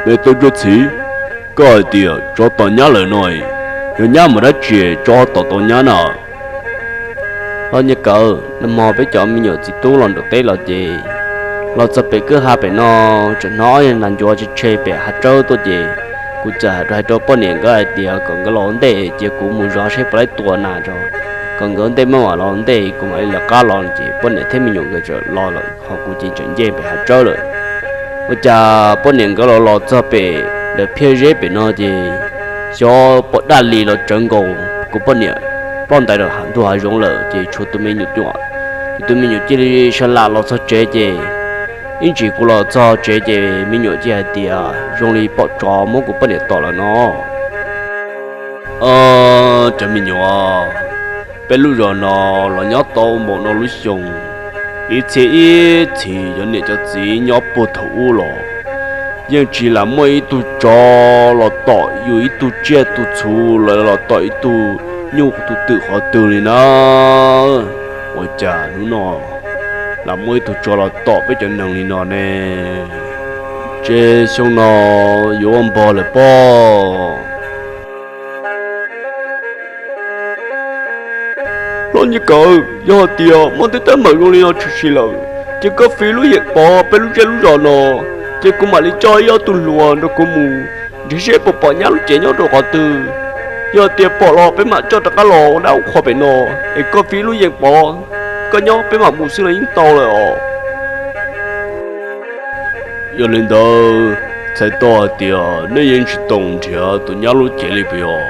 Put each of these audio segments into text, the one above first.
Me tub Ntsuab Txhim, koj hais tias tsov tom nyab lawm no, yog nyab mus dab tsi tsov tom tau nyab na? Hlob Nyiaj Kawm, nag hmo peb cov me nyuam txiv tub los nram teb los ces los txog pem kwj ha pem no, tseem hnov nas ncuav tshe tshe pem hav tsawb tuaj ces kuv txawm hais rau poj niam nkawd hais tias kom nkawd los ua ntej ces kuv mus zov seb puas laib tua nas tso, kom nkawd ua ntej maj mam los ua ntej kuv mam li lawv qab los ces poj niam thiab me nyuam nkawd txawm los lawm ho kuv ces tseem nce pem hav tsawb lawm. Ua cas poj niam nkawd los los txog pem lawv phiaj zeb pem no ces xyov pom daj li los tsawv nkaus kuv poj niam ploj ntais rau ntug hav zoov lawm ces tshuav tus me nyuam, ces tus me nyuam cia li sab laj los txog tsev ces ib ntsis kuv los txog tsev ces me nyuam cia hais tias zoo li pom tsov muab kuv poj niam tom lawm no. Cov me nyuam, peb lub zos no los nyob tau npaum no lub xyoo, ib txhia ib txhis cov niam cov txiv nyob puag thaum ub los yeej tsis lam muaj ib tug tsov los tom yus ib tug tsiaj tus txhu los los tom ib tug nyuj tus twm qhov twg li na. Ua cas hnub no lam muaj ib tug tsov los tom peb cov neeg li no ne? Ces xyoo no yuav ua npog lawm pob. Hlob Nyiaj Kawm, yog hais tias muaj tej teeb meem zoo li no tshwm sim lawm ces koj fiv lub yeem pov peb lub zej lub zos no, ces kuv mam li coj ib ob tug hluas nrog kuv mus nrhiav seb puas pom nyab lub cev nyob rau qhov twg. Yog tias pom los peb mam coj rov qab los ua dab ua qhua pem no, es koj fiv lub yeem pov, koj nyob peb mam mus xwb los yeej tau lawm os. Yog li ntawd, txhais tau hais tias nej yeej tsis tau nrhiav tus nyab lub cev li puas yog?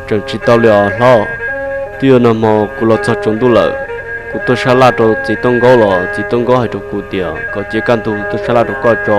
Tseem tsis tau li os hlob. Twb yog nag hmo kuv los txog tsaus ntuj lawm, kuv tuaj sab laj rau txiv Tooj Nkaub los txiv Tooj Nkaub hais rau kuv tias kom cia kaj ntug tuaj sab laj rau koj tso,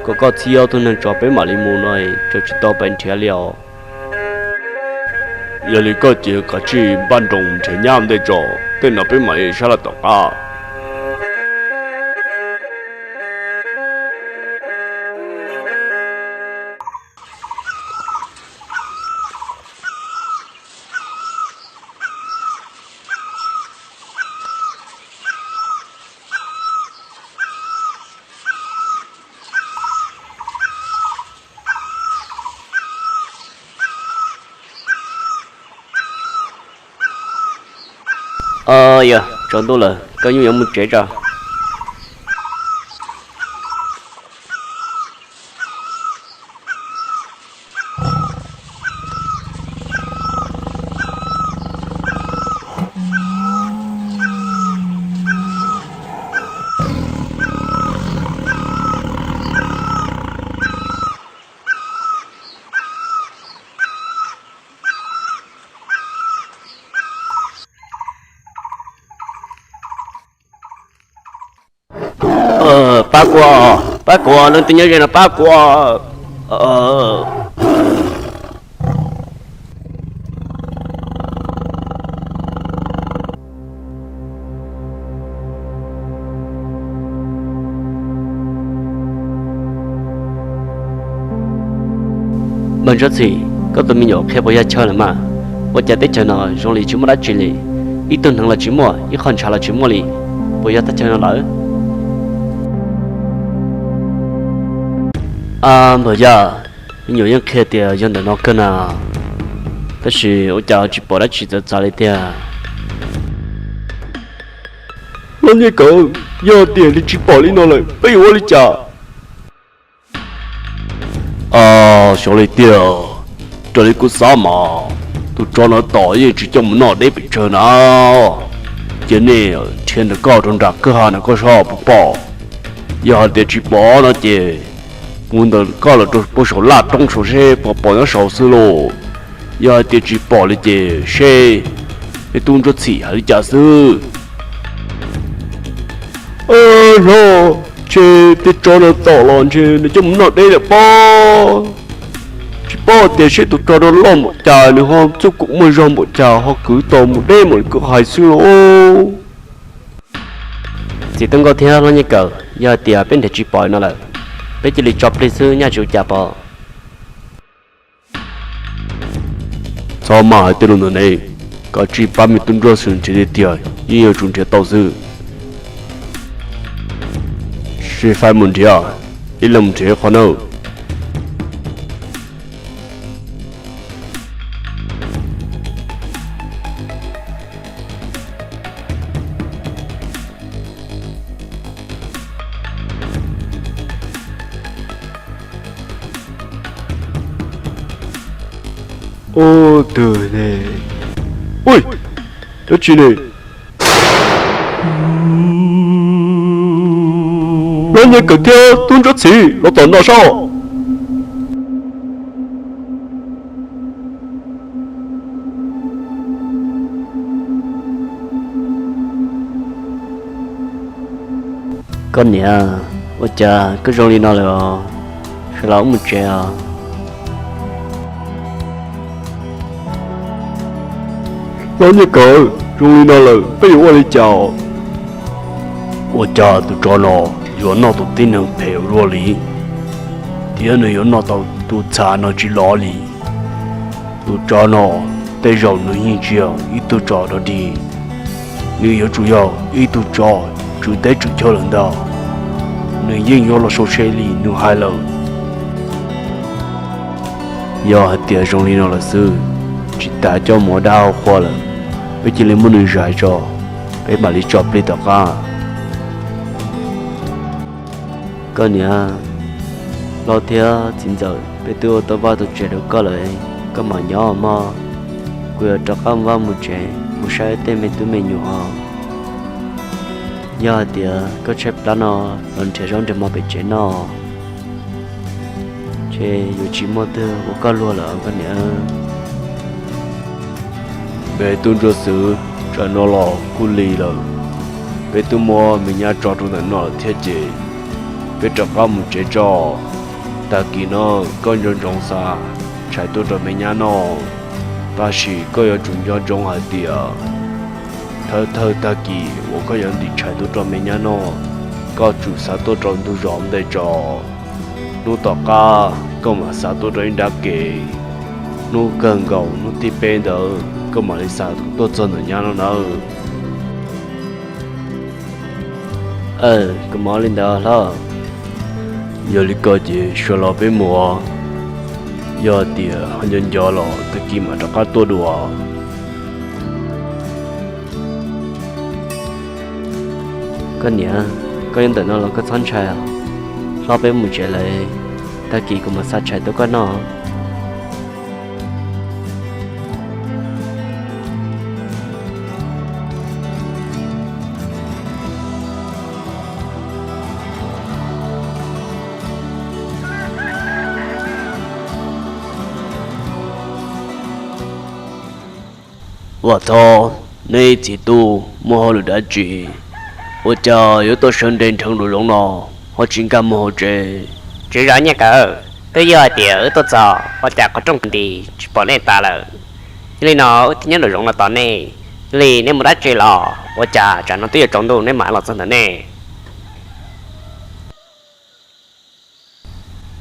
kom koj txhib ob tug neeg tso peb mam li mus no, tseem tsis tau pais nrhiav li os. Yog li koj cia kav tsij npaj nroos nrhiav nyab ntej tso, tej no peb mam li sab laj tom qab. Yog tsaus ntuj lawm, koj nyuj yuav mus tsev tso. Pab kuv, pab kuv, leej twg nyob ze no pab kuv. Npawg Ntsuab Txhim, koj tus me nyuam qhia puas yog chaw lawm mas? Ua cas teb chaws no zoo li tsis muaj dab tsi li, ib tug hneev los tsis muaj, ib qho ntshav los tsis muaj li, puas yog teb chaws no lawm? Npawg Yaj, me nyuam yeej qhia tias yog ntawm no kawg na, tab sis ua cas tsis pom dab tsi txawv txav li tiag. Los Nyiaj Kawm, yog tias nws tsis pom li no lawm peb yuav ua li cas? Xyov li tiag, raws li kuv xav mas tus tsov no tom yeej tsis coj mus noj deb pes tsawg na. Cia nej nrhiav ntawm koj rau nram kwj ha na koj saib puas pom. Yog hais tias tsis pom no ces mus ntawm koj los rau puag saum laj roob saud seb puas pom nyob saud xwb lauj. Yog hais tias tsis pom li ces seb peb tub Ntsuab Txhim hais li cas xwb. Hlob, ntshe tej tsov no tom los ntshe nws coj mus noj deb lawm pob. Tsis paub tias seb tus tsov no loj npaum cas nws ho txuj kum muaj zog npaum cas ho kwv tau mus deb npaum li koj hais xwb lauj. Txiv Tooj Nkauj thiab Hlob Nyiaj Kawm, yog hais tias peb nrhiav tsis pom no lawm, peb cia li tso plig xwb nyaj tsis ua cas pom. Txhob maj hais tej lus ntawm ne, kav tsij pab me tub Ntsuab Txhim nrhiav tiag tiag, yeej yuav tsum nrhiav tau xwb. Sib faib mus nrhiav, ib leeg mus nrhiav ib qho nawb. Ub, twg ne? Ui, dab tsi ne? Lob Nyiaj Kawm thiab Tub Ntsuab Txhim los tom no saib. Koj niam, ua cas koj zoo li no lawm os? Sawv los wb mus tsev os. Lob Nyiaj Kawm, zoo li no lawm peb yuav ua li cas? Ua cas tus tsov no yuav noj tus tib neeg phem ua luaj li, thiab nws yuav noj tau tus txha no tsis los li. Tus tsov no tej zaum nws yeej tsis yog ib tug tsov dog dig, nws yuav tsum yog ib tug tsov tswv teb tswv chaw lawm ntag. Nws yeej yuav los sau se li nws hais lawm. Yog hais tias zoo li no lawm xwb, tsis tas coj mus ua dab ua qhua lawm, peb cia li muab nws zais tso, peb mam li tso plig tom qab. Koj niam, Hlob thiab txiv ntxawm, peb twb ua tau vaj tau tsev rau koj lawm, koj mam nyob mog. Kuv yuav rov qab vaj mus tsev mus saib tej me tub me nyuam os. Yog hais tias koj tshaib plab no los nrhiav zaub nrhiav mov pem tsev noj, ces yuav tsis muaj twg ua koj luag lawm koj niam. Me tub ntsuag xwb, tsam no los kuj lig lawm, peb twb muab me nyab tso rau ntawm no lawm thiab ces peb rov qab mus tsev tso. Tag kis no koj nco ntsoov xa tshais tuaj rau me nyab noj, tab sis koj yuav tsum nco ntsoov hais tias thawj thawj tag kis uas koj yuav ntim tshais tuaj rau me nyab noj, koj tsum xa tuaj rau ntug zos ntej tso. Hnub tom qab koj mam xa tuaj rau ib nrab kev, hnub kawg nkaus hnub thib peb ntawd koj mam li xa tuaj txog ntawm nyab no nawb. Aw, kuv mam li ntawd hlob. Yog li ko ces sawv los peb mus. Yog tias ho nco nco los tag kis mam rov qab tuaj dua. Koj niam, koj yuav ntawm no los koj txhob ntshai, hlob peb mus tsev lawm, tag kis kuv mam xa tshais tuaj koj noj. Vam Txov, neb txiv tub muaj hauj lwm dab tsi ua cas yuav tuaj sawv nres nrheev nraum zoov no ho tsis nkag mus hauv tsev? Tswv zos Nyiaj Kawm, twb yog hais tias wb tuaj txog ua cas qhov rooj nti tsis pom nej tas lawm. Yog li no wb thiaj nyob nraum zoov no tos nej. Yog li nej mus dab tsi los ua cas tsam no twb yuav tsaus ntuj nej mam los txog ntawm nej?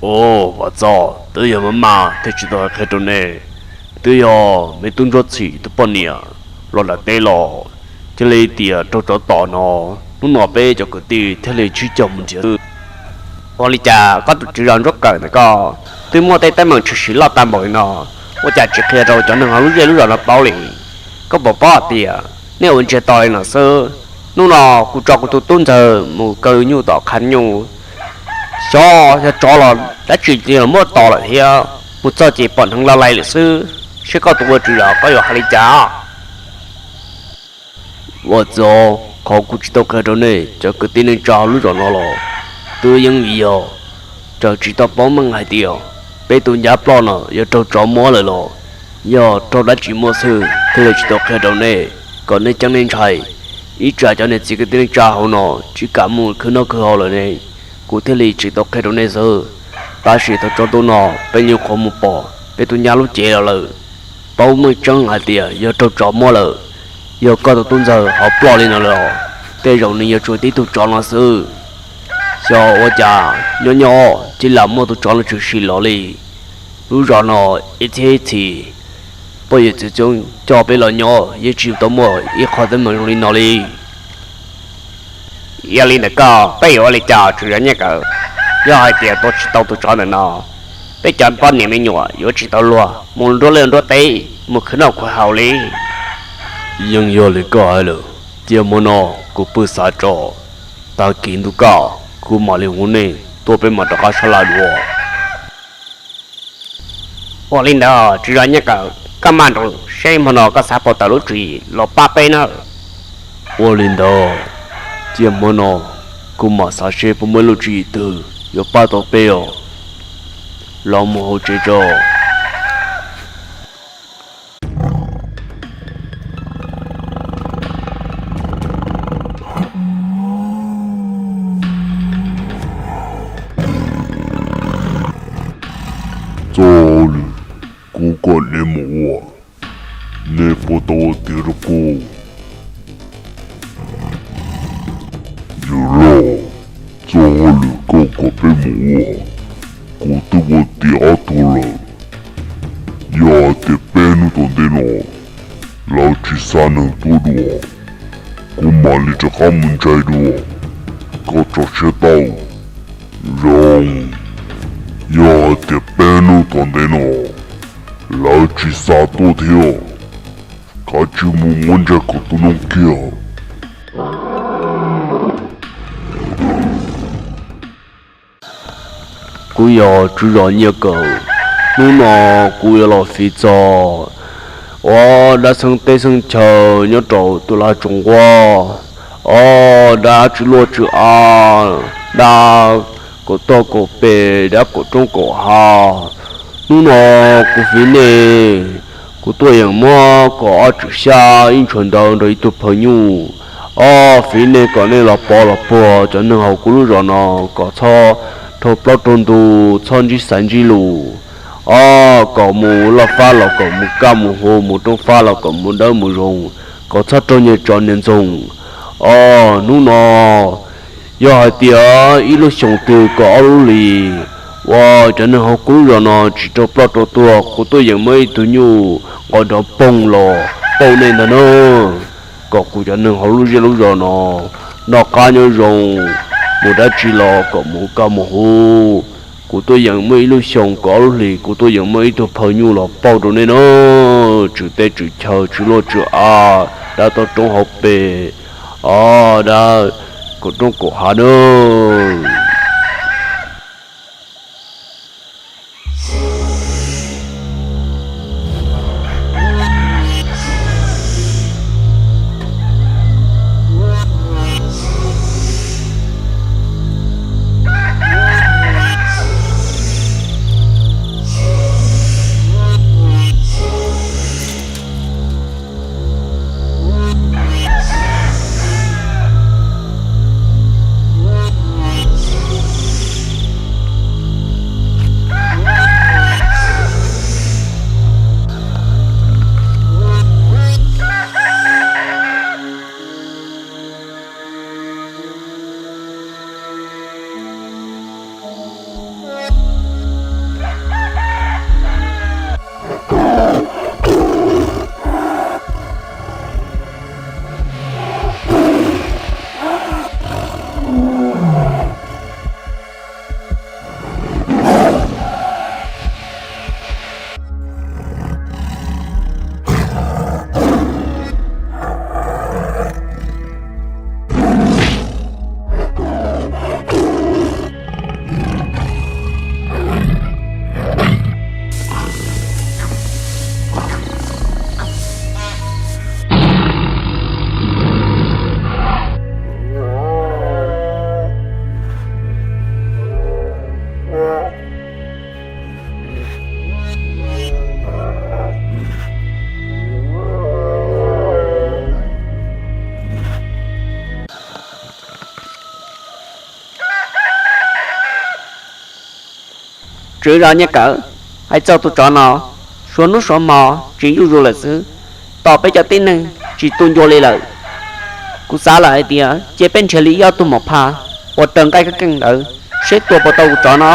Ua, Vam Txov, twb yog maj maj thiaj tsis tau hais qhia rau nej. Twb yog me tub Ntsuab Txhim tus poj niam los nram teb los, cia li tias raug tsov tom no, hnub no peb cov kwv tij thiaj li sib cog mus nrhiav xwb. Ua li cas koj tus tswv zos Ntsuab Kawm ntawm koj twb muaj tej teeb meem tshwm sim loj tag npaum li no, ua cas tsis qhia rau cov neeg hauv lub zej lub zos no paub li? Koj puas paub hais tias nej ua ntsiag to li no xwb, hnub no kuv tso kuv tus tub ntxawg mus kaw nyuj tom qhov nyuj, xyov yog tsov los dab tsi los muab tom lawm thiab, mus txog ces pom hneev laj lais lawm xwb. Seb koj tus ua tswv zos koj yuav hais li cas? Vam Txov, qhov kuv tsis tau qhia rau nej cov kwv tij neej tsa hauv lub zos no los twb yeej vim yog tseem tsis tau paub meej hais tias peb tus nyab ploj no yog raug tsov muab lawm los yog raug dab tsi muab xwb thiaj li tsis tau qhia rau nej, kom nej ceeb nej ntshai. Ib tsam cov niam txiv kwv tij neej tsa hauv no tsis kam mus khwv noj khwv haus lawm ne, kuv thiaj li tsis tau qhia rau nej xwb. Tab sis thaum tsaus ntuj no peb nyuam qhuav mus pom peb tus nyab lub cev los lawm, paub meej tseeb hais tias yog raug tsov muab lawm. Yog koj tus tub ntxawg ho ploj li no lawm, tej zaum nws yuav tsum tib tug tsov no xwb. Xyov ua cas nyob nyob cia li muaj tus tsov no tshwm sim los li. Lub zos no ib txhiab ib txhis poj yawm txwv txoob coj peb los nyob yeej tsis tau muaj ib qho teeb meem zoo li no li. Yog li ntawm koj peb yuav ua li cas tswv zos Nyiaj Kawm? Yog hais tias tua tsis tau tus tsov ntawm no, peb cov poj niam me nyuam yuav tsis tau luag mus nruab liaj nruab teb mus khwv noj khwv haus li. Yeej yog li koj hais lawm, cia hmo no kuv pw xav tso, tag kis ntuj kaj kuv mam li hu nej tuaj peb mam rov qab sab laj dua. Ua li ntawd tswv zos Nyiaj Kawm, koj maj nroos seb hmo no koj xav puas tau lub tswv yim los pab peb na. Ua li ntawd, cia hmo no kuv mam xav seb puas muaj ib lub tswv yim twg yuav pab tau peb os. Los mus hauv tsev tso. Txoj hauj lwm kuv kom nej mus ua, nej puas tau ua tiav rau kuv? Yawg loj, txoj hauj lwm koj kom peb mus ua, kuv twb ua tiav ob tug lawm. Yog hais tias peb hnub tom ntej no lawv tsis xa neeg tuaj dua, kuv mam li rov qab mus ntsaig dua. Koj tso siab tau. Zoo, yog hais tias peb hnub tom ntej no lawv tsis xa tuaj thiab, kav tsij mus muab ntsaig kom tu noob kiag. Kuv yog tswv zos Nyiaj Kawm, hnub no kuv yuav los fiv txog ua dab xeeb teb xeeb chaw nyob rau tus lag tsoom nquab, o, dab tsw luaj tsw av, dab kaum toj kaum pes, dab kaum roob kaum hav. Hnub no kuv fiv nej, kuv tuaj yeem muab kaum ob tswm xyab, ib ntshuas ntawv nrog ib tug phaw nyuj, o, fiv nej kom nej los pov los puag cov neeg hauv kuv lub zos no kom txhob raug plaub raug ntug, txhob ntsib xaiv ntsib lus, o, kom mus loj fab los kom mus kaj mus huv, mus roob fab los kom mus dawb mus zoo, kom txhob raug nyiaj tso nyiaj ntxoog. O, hnub no yog hais tias ib lub xyoos twg kaum ob lub hlis uas cov neeg hauv kuv lub zos no tsis raug ploj raug tuag, kuv tuaj yeem muab ib tug nyuj nqos nrov poog los pauj nej ntag na, kom kuv cov neeg hauv lub zej lub zos no noj qab nyob zoo, mus dab tsi los kom mus kaj mus huv. Kuv tuaj yeem muaj ib lub xyoos kaum ob lub hlis, kuv tuaj yeem muaj ib tug phaw nyuj los pauj rau nej na. Tswm teb tswm chaw, tswv luaj tswv av, dab toj roob hauv pes, o, dab kaum roob kaum hav na. Tswv zos Nyiaj Kawm, hais txog tus tsov no, suav hnub suav hmo tsis zuj zus lawm xwb, tom peb cov tib neeg tsis tu ncua li lawm. Kuv xav lawm hais tias cia peb nrhiav li ib ob tug mos phaj uas raws nqaij keej keej ntawd seb tua puas tau tus tsov no.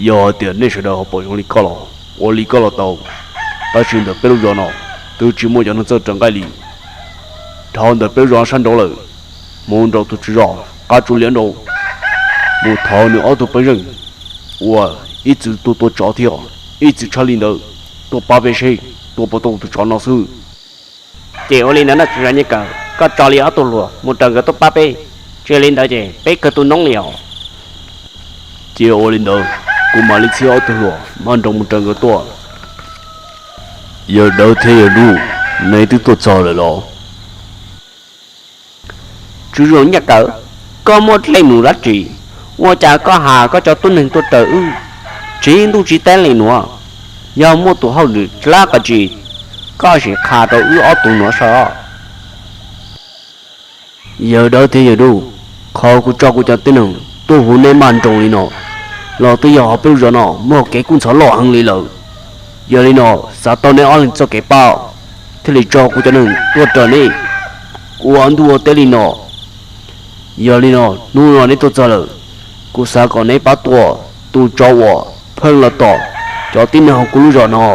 Yog hais tias nej sawv daws ho pom zoo li koj los ua li koj los tau, tab sis ntawm peb lub zos no twb tsis muaj cov neeg txawj raws nqaij li. Dhau ntawm peb lub zos sab nraud lawm, mus nraum tus tswv zos qab tsuas liab nraud, mus thov nws ob tug pej xeem uas ib txwm tuaj tua tsov thiab ib txwm tshaj li ntawd tuaj pab peb seb tua puas tau tus tsov no xwb. Ces ua li ntawd no tswv zos Nyiaj Kawm, koj tso li ob tug hluas mus raws nkawd tuaj pab peb, tsis li ntawd ces peb kawg tu noob li os. Cia ua li ntawd, Kuv mam li txib ob tug hluas npaj nroos mus raws nkawd tuaj. Yawg Dawb thiab yawg Dub, neb twb tuaj txog lawm los? Tswv Zoov Nyaj Kawm, koj muaj dab tsi, ua cas koj has koj cov tub neeg tuaj raws wb, tsis ntuj tsis teb li nuav? Yog muaj tus hauj lwm dlaab qhov tsi, koj sim qha rau wb ob tug nuav saib. Yawg Dawb thiab yawg Dub, qhov kuv tso kuv cov tib neeg tuaj hu neb npaj nroos li no los twb yog hauv peb lub zos no muaj kev kub ntxhov loj heev li lawm. Yog li no, xav tau neb ob leeg txoj kev pab, thiaj li tso kuv cov neeg tuaj raws neb ua ntuj ua teb li no. Yog li no, hnub no neb tuaj txog lawm, kuv xav kom neb pab tua tus tsov uas pheej los tom cov tib neeg hauv kuv lub zos no.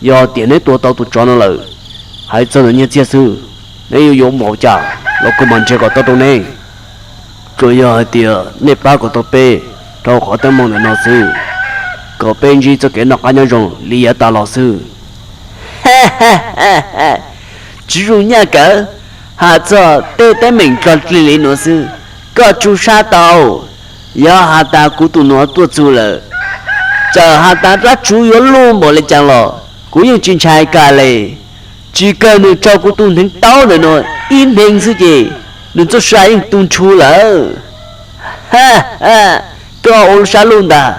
Yog tias neb tua tau tus tsov no lawm, hais txog ntawm nyiaj txiag xwb, neb yuav yuav npaum cas los kuv mam nrhiav kom tau rau neb. Tsuas yog hais tias nej pab kom tau peb rau qhov teeb meem ntawm no xwb, kom peb ntsib txoj kev noj qab nyob zoo li yav tas los xwb. Tswv Zoov Nyaj Kawm, has txog tej teeb meem dlog dig li nuav xwb, koj tsuas sab tau. Yog has tas kuv tus nuav tuaj txug lawm, txawm has tas dlaab tsuv yuav luj npaum li cas los kuv yeej tsis ntshai kiag li. Tsis kawg nws raug kuv tus hneev taub ntawm no ib hneev xwb ces nws txoj sia yeej tu nrhu lawm. Koj ua lub sab luj ntag.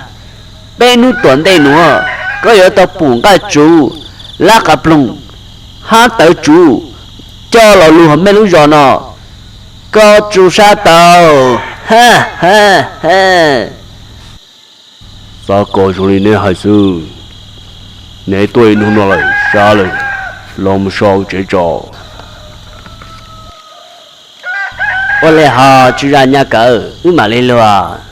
Peb hnub tom ntej nuav, koj yuav tau pum nqaj tsuv, lab qa ploog, hab tawv tsuv coj los lug hauv mej lub zos no. Koj tsuas sab tau. Xav kom zoo li neb hais xwb. Neb tuaj ib hnub no lawm, sab lawm, los mus so tsev tso. Ua li hos Tswv Zoov Nyaj Kawm, wb mam li luag.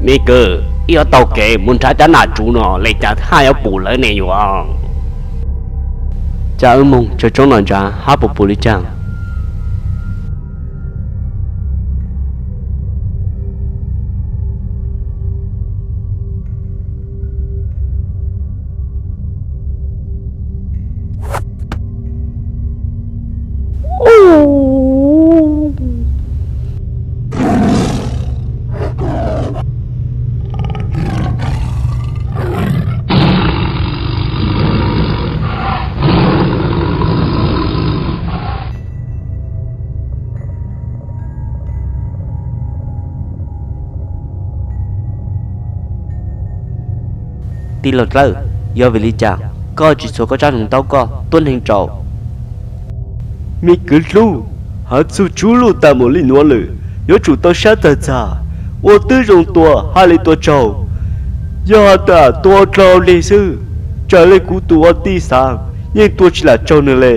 Me kwv, wb yuav taug kev mus nrhav cov nam tsuv no li cas hab yuav pum lawv ne yuav? Cas wb moog tsawg tsoob no nrhav hab puas pum li cas? Tij laug Dlawb, yog vim li cas koj tsis txhuav koj tsab hneev taub koj tuab neeg rau? Me kwv Dlub, hais txug tsuv luj tas npaum li nuav lawm, yuav tsum tau sab tawg txag, ua tib zoo tua hab li tua tsaug. Yog has tas tua dlhau li xwb, raws li kuv tus ua tij xav yeej tua tsis lam tsaug nws li.